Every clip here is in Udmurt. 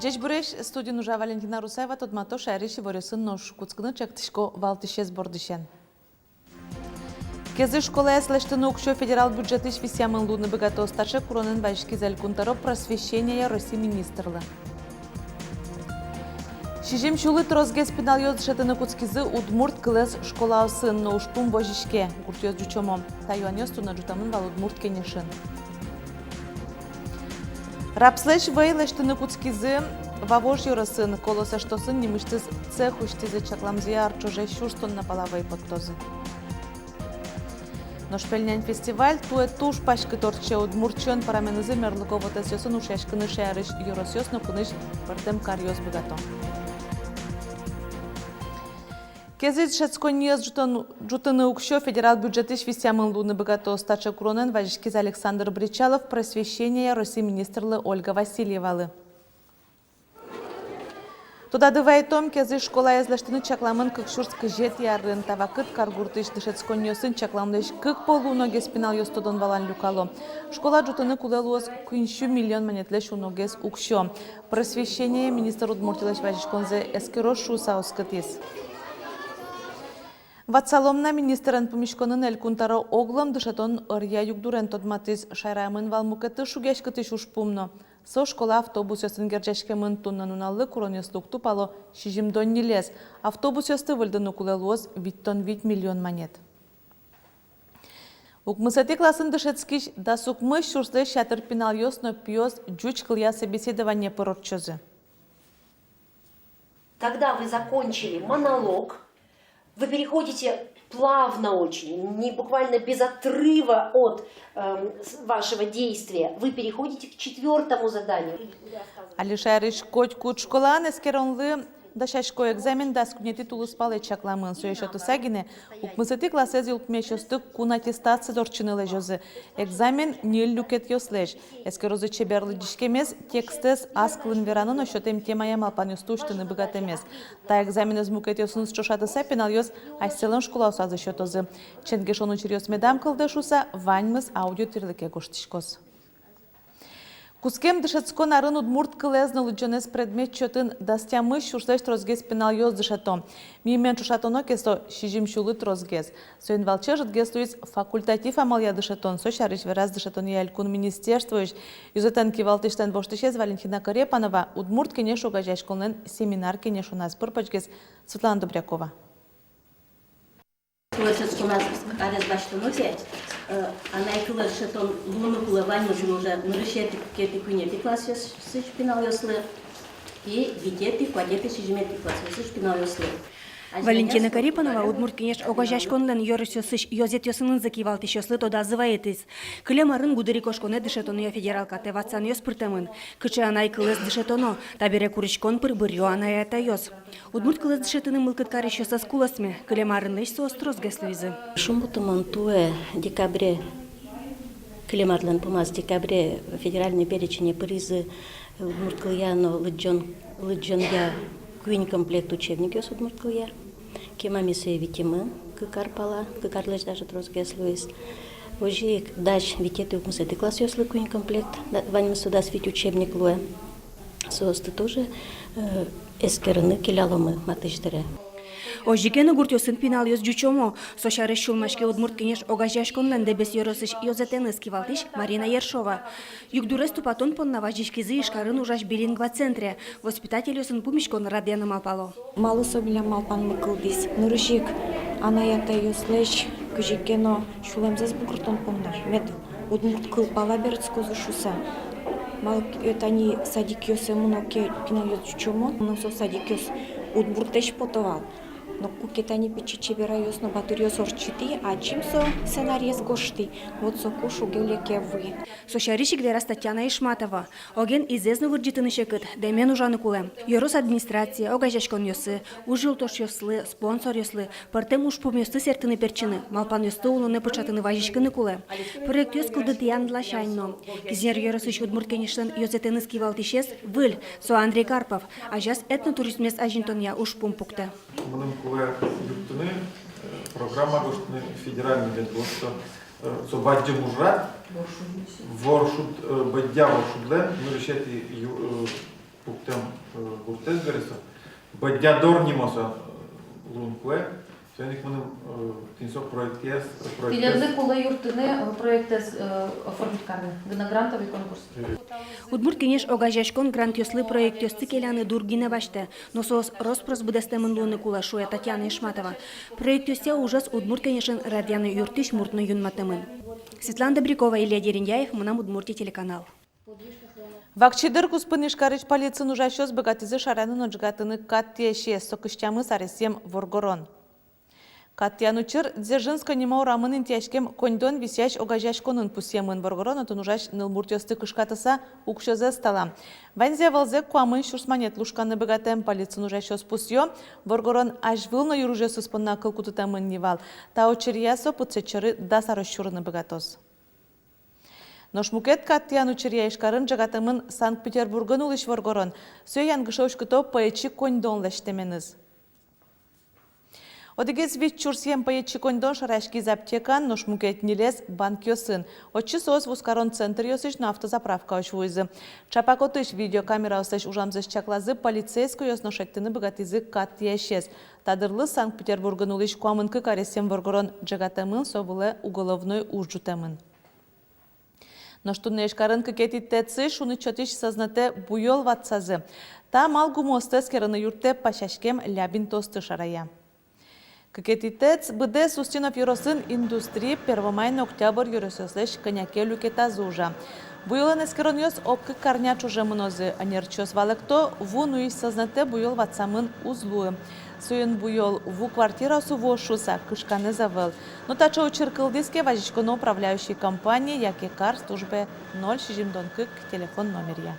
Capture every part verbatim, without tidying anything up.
Ӟечбуресь! Студиын ужа Валентина Русаева. Тодмато шаерысь иворъёсын. Нош кутскыны чектӥсько валтӥсез бордысен. Кезы школаез лэсьтыны уксё федерал бюджетысь висъямын луыны быгатоз. Таӵе куронэн вазиськиз Элькун тӧро просвещенияя Росси министрлы. Сизьым сюлы тросгес пиналъёс дышетыны кутскизы удмурт кылэз школаосын, но ужпум возиське, гуртъёс ӟучомо. Та юанъёс туннэ ӝутэмын вал Удмурт кенешын. Рапслэсь вӧй лэсьтыны кутскизы Вавож ёросын. «Колос» эштосын нимысьтыз цех усьтӥзы. Чакламзыя, ар ӵоже сюрс тонна пала вӧй поттозы. Нош «Пельнянь» фестиваль туэ туж паськыт ортче. Удмурт сиён пӧраменызы мерлыко вотэсъёсын ушъяськыны шаерысь ёросъёс но кунысь пӧртэм каръёс быгато. Кезысь дышетсконниез ӝутон-, ӝутыны уксё федерал бюджетысь висъямын луыны быгатоз. Таӵе куронэн вазиськиз Александр Бречалов просвещенияя Росси министрлы Ольга Васильевалы. Тодады вайытом, кезысь школаез лэсьтыны чакламын кык сюрс кызетӥ арын. Та вакытэ каргуртысь дышетсконниосын чакламлэсь кык пол уногес пиналъёс тодон-валан люкало. Школа ӝутыны кулэ луоз куинь сю миллион манетлэсь уногес уксё. Просвещенияя министр Удмуртилэсь вазиськонзэ эскероз шуыса оскытӥз. Ватсалом на: министрен пумиськонын Элькун тӧро оглом дышетон ӧръя югдурен тодматӥз. Шаерамы вал мукетыз шугъяськытӥсь ужпум но. Со школа автобусъёсын герӟаськемын. Туннэ нуналлы куронъёслы уг тупало сизьымдон ньылез. Автобусъёсты выльдыны кулэ луоз витьтон вить миллион манет. Укмысэтӥ классын дышетскись дас укмыс сюрслэсь ятыр пиналъёс но пиос ӟуч кылъя собеседование пыр ортчозы. Когда вы закончили монолог, вы переходите плавно очень, не буквально без отрыва от, эм, с-, вашего действия, вы переходите к четвёртому заданию. Али шаерысь котькуд школаын эскеронлы дасясько. Экзамен дас куинетӥ тулыспалэ чакламын. Сое сётыса гинэ укмысэтӥ классэз йылпумъясьёсты кун аттестациез ортчыны лэзёзы. Экзамен ньыль люкетъёслэсь. Эскерозы чебер лыдӟиськемез, текстэз ас кылын вераны но сётэм темая малпанъёсты усьтыны быгатэмез. Та экзаменэз мукетъёсыныз ӵошатыса, пиналъёс асьсэлэн школаосазы сётозы. Ченгешон учыръёс медам кылдэ шуыса, ваньмыз аудиотирлыке гожтӥськоз. Кутскем дышетскон арын удмурт кылэз но лыдӟонэз предмет чотын дас тямыс сюрслэсь тросгес пиналъёс дышето. Мимален ӵошатоно ке, со сизьым сюлы тросгес. Соин валче ӧжытгес луиз факультатив амалъя дышетон. Со сярысь вераз дышетонъя элькун министерствоысь ёзэтэн кивалтӥсьлэн воштӥсез Валентина Корепанова Удмурт кенеш огазеяськонлэн семинар-кенешоназ. Пыр-почгес Светлана Добрякова. Кылэз дышетскон арез басьтоно ке, э, анай кылэз дышетон луыны кулэ ваньмызлы уже нырысетӥ, кыкетӥ, куинетӥ классъёсысь пиналъёслы и витетӥ, куатетӥ, сизьыметӥ классъёсысь пиналъёслы. Валентина Корепанова Удмурт кенеш огазеяськонлэн ёросъёсысь ёзэтъёсынызы кивалтӥсьёслы тодазы вайытӥз. Кылем арын гудырикошконэ дышетонъя федерал катэ ватсанъёс пыртэмын. Кыӵе анай кылэз дышетоно, табере куриськон пыр быръё анай-атайёс. Удмурт кылэз дышетыны мылкыд карисьёсыз кулэсме, кылем арынлэсь соос тросгес луизы. Шумпотымон, туэ декабре, кылем арлэн пумаз декабре федеральный перечене пыризы удмурт кылъя но лыдӟон, лыдӟонъя куинь комплект учебникъёс удмурт кылъя. Кема ми сое витимы кык ар пала, кык арлэсь даже тросгес луиз. Озьы ик дась витетӥ, укмысэтӥ классъёслы куинь комплект, да, ваньмыз со дас вить учебник луэ. Соосты тоже, э, эскерыны келяломы матысь дыре. Озьы ке но гуртъёсын пиналъёс ӟучомо. Со сярысь сюлмаське Удмурт кенеш огазеяськонлэн Дэбес ёросысь ёзэтэныз кивалтӥсь Марина Ершова. Югдурез тупатон понна вазиськизы Ижкарын ужась билингва центре. Воспитательёсын пумиськон радъяны малпало. Малы со милям малпанмы кылдӥз? Нырысь ик анай-атайёслэсь кызьы ке но сюлэмзэс бугыртон понна, мед удмурт кыл пала берытскозы шуыса. Малы ке тани садикъёсы мыно ке, пиналъёс ӟучомо, мыным со садикъёс удмуртэсь пото вал. Но куке тани пичи чеберайёс но батыръёс ортчытӥ, ачим со сценариез гожтӥ, вот соку шуге-леке вуи. Со сярысь ик вераз Татьяна Ишматова. Оген изэз но вырӟытыны секыт, дэмен ужаны кулэ. Ёрос администрацие, огазеяськонъёсы, ужъюлтошъёслы, спонсоръёслы пӧртэм ужпумъёсты сэртыны-пертчыны, малпанъёсты улонэ пыӵатыны вазиськыны кулэ. Проектъёс кылдытъян ласянь но. Кизнер ёросысь Удмурт Кенешлэн ёзэтэныз кивалтӥсез выль, со Андрей Карпов, азяз этнотуризмез азинтонъя ужпум пуктэ. Мыным кулэ юрттыны, э, программа гожтыны федеральный, ведь вот что, э, со бадӟым ужрад, воршуд, э, бадӟым воршудлэн нырысетӥ ю-, э, пуктэм, э, гуртэз бере со. Бадӟым дор нимо со, э, луыны кулэ. Соин ик мыным, э, тӥни со проектъёс, проектъёс. Тӥледлы кулэ юрттыны, э, проектэз, э, оформить карыны. Гинэ грантовый конкурс. Удмурт Кенеш огазеяськон грантъёслы проектъёсты келяны дур гинэ басьтэ, но соос рос-прос быдэстэмын луыны кулэ, шуэ Татьяна Ишматова. Проектъёсъя ужез Удмурт Кенешен радъяны юрттӥсь мурт но юнматэмын. Светлана Добрякова, Илья Дерендяев, «Мынам Удмуртие» телеканал. Вакчи дыр куспын Ижкарысь полициын ужасьёс быгатӥзы шараяны но ӝегатыны кат тӥясез, со кызь тямыс аресъем воргорон. Кат тӥян учыр Дзержинской нимо урамын интыяськем коньдон висъясь огазеяськонын пусъемын. Воргорон отын ужась нылмуртъёсты кышкатыса уксёзэс талам. Ваньзэ валзэ куамын сюрс манет лушканы быгатэ. Полициын ужасьёс пусъё, воргорон азьвыл но юружъёсыз понна кыл кутытэмын ни вал. Та учыръя со пытсэт сьӧры дас арозь сюрыны быгатоз. Нош мукет кат тӥян учыръя Ижкарын ӝегатэмын Санкт-Петербургын улӥсь воргорон. Сое янгыше уськыто пӧечи коньдон лэсьтэменыз. Одӥгез вить сюрсъем пӧечи коньдон шараяськиз аптекаын, нош мукет ньылез банкъёсын. Отчы соос вузкарон центръёсысь но автозаправкаысь вуизы. Чапак отысь видеокамераослэсь ужамзэс чаклазы полицейскойёс но шедьтыны быгатӥзы кат тӥясез. Та дырлы Санкт-Петербургын улӥсь куамын кык аресъем воргорон ӝегатэмын, со вылэ уголовной уж ӝутэмын. Нош туннэ Ижкарын кыкетӥ ТЭЦ-ысь шуныт сётӥсь сӧзнэтэ буёл ватсазы. Та амал гумыосты эскерыны юрттэ пасяськем лябинтыосты шарая. Кыкетӥ ТЭЦ быдэс Устинов ёросын Индустрия, Первомай но Октябрь ёросъёслэсь кӧня ке люкетазы ужа. Буёлэн эскеронъёс ог-кык арня ӵоже мынозы. Ӧнерчиос валэкто, ву нуись сӧзнэтэ буёл ватсамын уз луы. Соин буёл ву квартираосы вуоз шуыса кышканэз ӧвӧл. Но таӵе учыр кылдӥз ке, вазиськоно управляющий компание яке кар службае ноль сизьымдон кык телефон номеръя.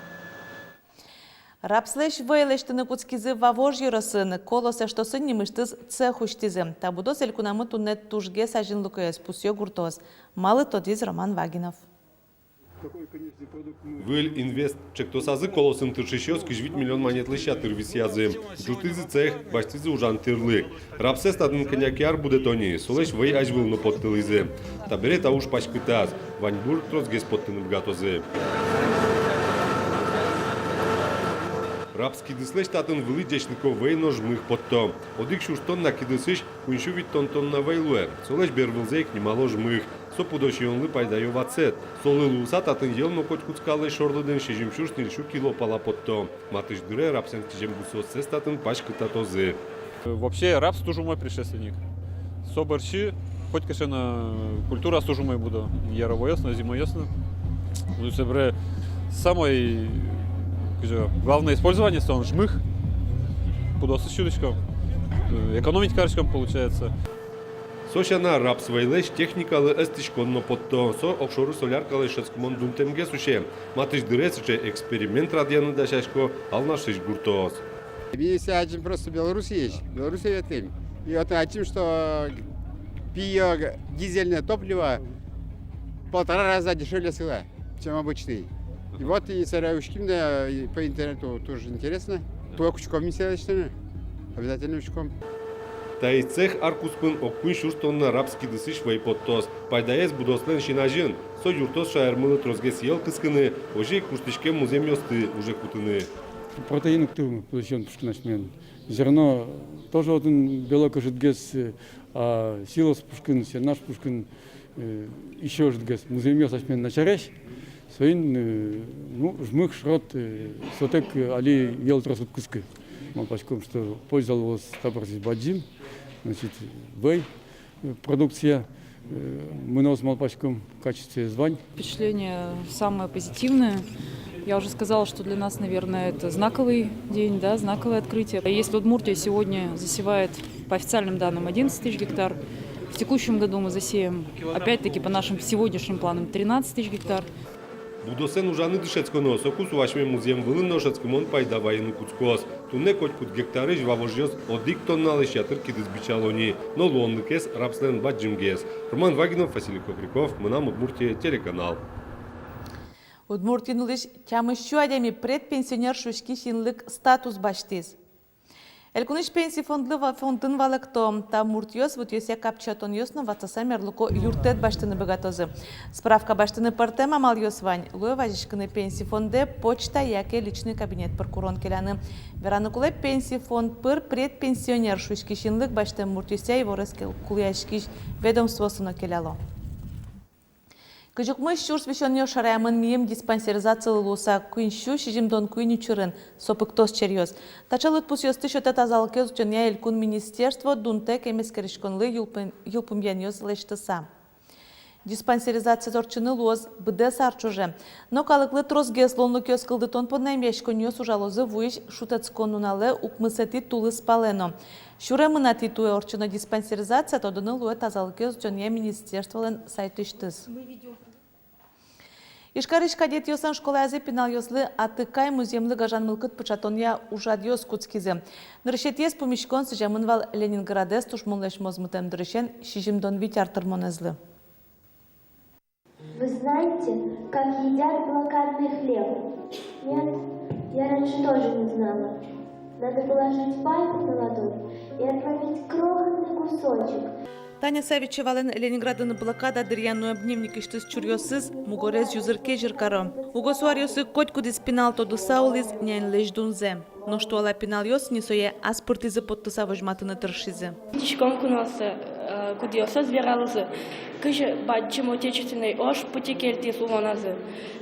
Рапслэсь вӧй лэсьтыны кутскизы Вавож ёросын. «Колос» эштосын нимысьтыз цех усьтӥзы. Та будос элькунамы туннэ тужгес азинлыкоез, пусъё гуртоос. Малы, тодӥз Роман Вагинов. Выль инвест чектосазы «Колосын» тыршисьёс кызь вить миллион манетлэсь ятыр висъязы. Ӝутӥзы цех, басьтӥзы ужан тирлык. Рапсэз татын кӧня ке ар будэто ни, солэсь вӧй азьвыл но поттылӥзы. Табере та уж паськытаз, ваньбур тросгес поттыны быгатозы. Рапс кидыслэсь татын вылӥ ӟечлыко вӧй но жмых потто. Одӥг сюрс тонна кидысысь куинь сю витьтон тонна вӧй луэ. Солэсь бервылзэ ик нимало жмых. Со пудо сиёнлы пайдаё ватсэт. Солы луыса татын йӧл но котькуд скаллэсь шорлыдын сизьым сюрс ньыль сю кило пала потто. Матысь дыре рапсэн кизем бусыоссэс татын паськытатозы. Вообще рапс туж умой предшественник. Со бӧрсьы котькыӵе но культураос туж умой будо. Яровойёс но, зимойёс но. Ну, собере самой, кызьы, главное использование, со жмых. Пудоосыз сюдӥськом. Экономить кариськом, получается. Со сяна, рапс вӧйлэсь техникалы эстӥськон но потто. Со огшоры соляркалэсь шӧдскымон дунтэмгес усе. Матысь дыре сыӵе эксперимент радъяны дасясько Алнашысь гуртоос. Ми ачим просто Белоруссиысь, Белоруссие ветлӥм. И вот ачим, что пиё дизельное топливо полтора раза дешевле сылэ, чем обычный. И вот и собере учким, да, и по интернету тоже интересно. Туэ учком ми сое, конечно, обязательно учком. Таиз цех ар куспын ог куинь сюрс тонна рапс кидысысь вӧй поттоз. Пайдаез будослэн син азьын. Со юрттоз шаермылы тросгес йӧл кыскыны, озьы ик куштӥськем музъемъёсты уже кутыны. Протеин уг тырмы, пудо сиён пушкын асьмелэн. Зерно тоже отын белок ӧжытгес, а силос пушкын, сенаж пушкын, э, ещё ӧжытгес. Музъемъёс асьмелэн начаресь. Соин, э, ну, жмых, шрот, э, сотэк, э, али йӧл трос уд кыскы. Малпаськом, что польза луоз та бордысь бадӟым, значит, вӧй, э, продукция, э, мыноз, малпаськом, качествоез вань. Впечатления самые позитивные. Я уже сказала, что для нас, наверное, это знаковый день, да, знаковое открытие. Если Удмуртия сегодня засевает По официальным данным одиннадцать тысяч гектар. В текущем году мы засеем, опять-таки, по нашим сегодняшним планам, тринадцать тысяч гектар. Будосэн ужаны дышетсконо. Соку су асьме музъем вылын но шӧдскымон пайда вайыны кутскоз. Туннэ котькуд гектарысь вавожъёс одӥг тонналэсь ятыр кидыс бичало ни. Но луонлыкез рапслэн бадӟымгес. Роман Вагинов, Василий Кокряков, «Мынам Удмуртие» телеканал. Удмуртиын улӥсь тямыссю адями предпенсионер шуиськись инлык статус басьтӥз. Элькунысь пенси фондлы ва-, фондын валэкто, та муртъёс вытъёсъя капчиятонъёс но ватсаса мерлыко юрттэт басьтыны быгатозы. Справка басьтыны пӧртэм амалъёс вань, луэ вазиськыны пенси фондэ почта яке личный кабинет пыр курон келяны. Вераны кулэ, пенси фонд пыр предпенсионер шуиськись инлык басьтэм муртъёсъя иворез ке-, кулэяськись ведомствоосы но келяло. Кызь укмыс сюрс висёнъёс шараямын миым диспансеризацилы луыса куинь сю сизьымдон куинь учырын, со пыктос черъёс. Таӵе лыдпусъёсты сётэ тазалыкез утёнъя элькун министерство, дунтэк эмэскериськонлы йылпум-, йылпумъянъёс лэсьтыса. Диспансеризациез ортчыны луоз быдэс ар ӵоже. Но калыклы тросгес луонлыкъёс кылдытон понна эмъяськонъёс ужалозы вуись шутэтскон нуналэ, укмысэтӥ тулыспалэ но. Сюремынатӥ туэ ортчоно диспансеризация тодыны луэ тазалыкез утёнъя министерстволэн сайтысьтыз. Ижкарысь кадетъёслэн школаязы пиналъёслы атыкай музъемлы гажан мылкыд пыӵатонъя ужрадъёс кутскизы. Нырысетӥез пумиськон сӥземын вал Ленинградэз тушмонлэсь мозмытэм дырысен сизьымдон вить ар тырмонэзлы. Вы знаете, как едят блокадный хлеб? Нет? Я раньше тоже не знала. Надо положить пальцы на ладонь и отломить крохотный кусочек. Таня Савичевалэн Ленинградын блокада дыръя нуэм дневникысьтыз чуръёсыз мугорез юзыр-кезьыр каро. Уго со аръёсы котькудӥз пинал тодыса улӥз няньлэсь дунзэ. Нош туала пиналъёс ни сое аспӧртӥзы поттыса возьматыны тыршизы. Учком куноосыз, э, кудъёсыз вералозы, кызьы Бадӟым Отечественной ож пытьы кельтӥз улоназы.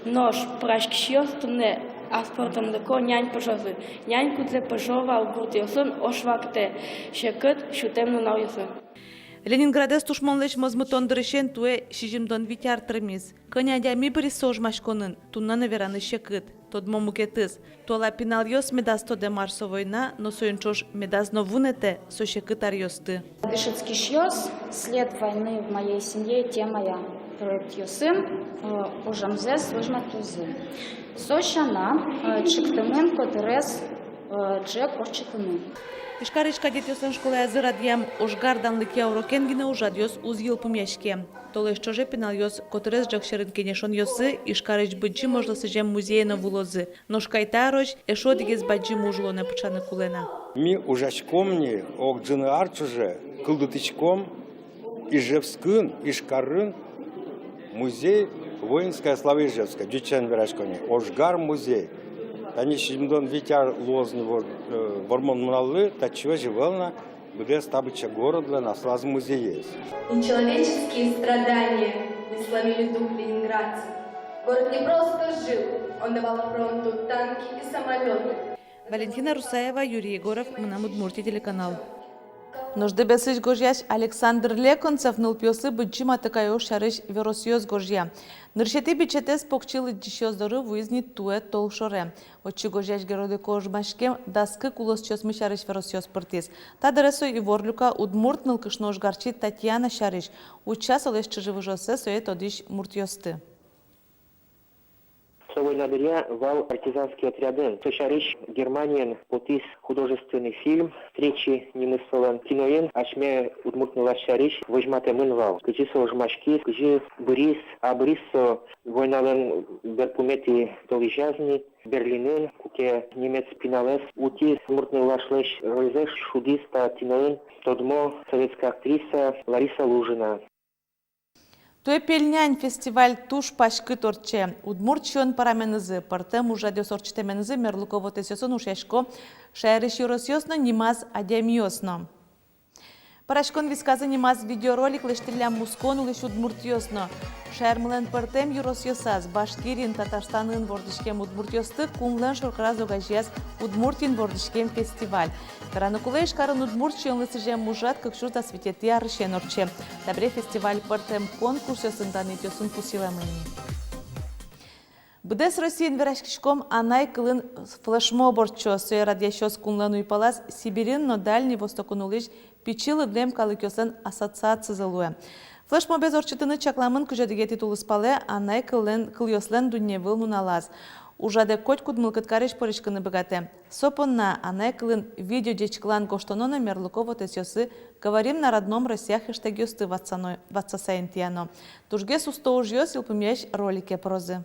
Нош пыраськисьёс туннэ аспӧртэмлыко нянь пыжозы. Нянь кудзэ пыжо вал гуртъёсын ож вакытэ, секыт сютэм нуналъёсы. Ленинградэз тушмонлэсь мозмытон дырысен туэ сизьымдон вить ар тырмиз. Кӧня адями быриз со ожмаськонын, туннэ но вераны секыт. Тодмо мукетыз: туала пиналъёс медаз тодэ, мар со война, но соин ӵош медаз но вунэтэ со секыт аръёсты. Дышетскисьёс «След войны в моей семье» темая проектъёсын, э, ужамзэс возьматозы. Со сяна, э, чектэмын котырес, э, ӝӧк ортчытыны. Ижкарысь кадетъёслэн школаязы радъям ожгар данлыкъя урокен гинэ ужрадъёс уз йылпумъяське. Толэзь ӵоже пиналъёс котырес ӝӧк сьӧрын кенешонъёсы, Ижкарысь Быдӟым ожлы сӥзем музее но вуылозы. Нош кайта арозь эшшо одӥгез бадӟым уж улонэ пыӵаны кулэ на. Ми ужаськом ни ог ӝыны ар ӵоже, кылдытӥськом Ижевскын, Ижкарын музей «Воинская слава Ижевска», ӟуч сямен вераськом ни, ожгар музей. Тани сизьымдон вить ар луоз ни вор-, э, вормон нуналлы, татчы озьы ӧвӧл на, быдэс та быдӟа городлэн аслаз музеез. Нечеловеческие страдания не сломили дух ленинградцев. Город не просто жил, он давал фронту танки и самолёты. Валентина Русаева, Юрий Егоров, «Мынам Удмуртие» телеканал. Нош Дэбесысь гожъясь Александр Леконцев нылпиослы быдӟым атыкай ож сярысь веросъёс гожъя. Нырысетӥ бичетэз покчи лыдӟисьёс доры вуиз ни туэ толшоре. Отчы гожъясь геройдыко ожмаськем дас кык улосчиосмы сярысь веросъёс пыртӥз. Та дыре со ивор люка удмурт нылкышно ожгарчи Татьяна сярысь, утча солэсь чыжы-выжыоссэ, сое тодӥсь муртъёсты. Со война дыръя вал партизанский отрядын. Со сярысь Германиын потӥз художественный фильм, «Встречи» нимыз солэн. Киноын асьме удмурт нылаш сярысь возьматэмын вал, кызьы со ожмаськиз, кызьы быриз, а быриз со войналэн берпуметӥ толэзяз ни, Берлинын, куке немец пиналэз утиз, удмурт нылашлэсь рользэ шудӥз та киноын тодмо советская актриса Лариса Лужина. Туэ «Пельнянь» фестиваль туж паськыт ортче. Удмурт сиён пӧраменызы, пӧртэм ужрадъёс ортчытэменызы мерлыко вотэсъёсын ушъясько шаерысь ёросъёс но, нимаз адямиос но. Пӧраськон висказы нимаз видеоролик лэсьтӥллям Мускоын улӥсь удмуртъёс но. Шаермылэн пӧртэм ёросъёсаз, Башкириын, Татарстанын вордӥськем удмуртъёсты кунлэн шоркараз огазеяз Удмуртиын вордӥськем фестиваль. Вераны кулэ, Ижкарын удмурт сиёнлы сӥзем ужрад кык сюрс дас витетӥ арысен ортче. Табере фестиваль пӧртэм конкурсъёсын, данъетъёсын пусйылэмын ни. Быдэс Россиын вераськиськом анай кылын флешмоб ортчоз. Сое радъясьёс кунлэн уйпалаз Сибирьын но Дальний Востокын улӥсь пичи лыдъем калыкъёслэн ассоциацизы луэ. Флешмобез ортчытыны чакламын кызь одӥгетӥ тулыспалэ, анай кыллэн, кылъёслэн дунневыл нуналаз. Ужаде котькуд мылкыд карись пыриськыны быгатэ. Со понна анай кылын видео ӟечкылан гожтоно но мерлыко вотэсъёсы «Говорим на родном Россия» хэштегъёсты ватсано, ватсаса интыяно. Тужгес усто ужъёс йылпумъясь ролике пырозы.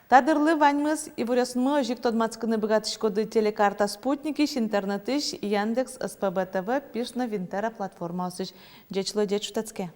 Та дырлы ваньмыз. Иворъёсынмы озьы ик тодматскыны быгатӥськоды Телекарта спутникысь, интернетысь, Яндекс, СПБ ТВ, Пиш но Винтера платформаосысь. Ӟеч луэ, ӟеч шутэтске.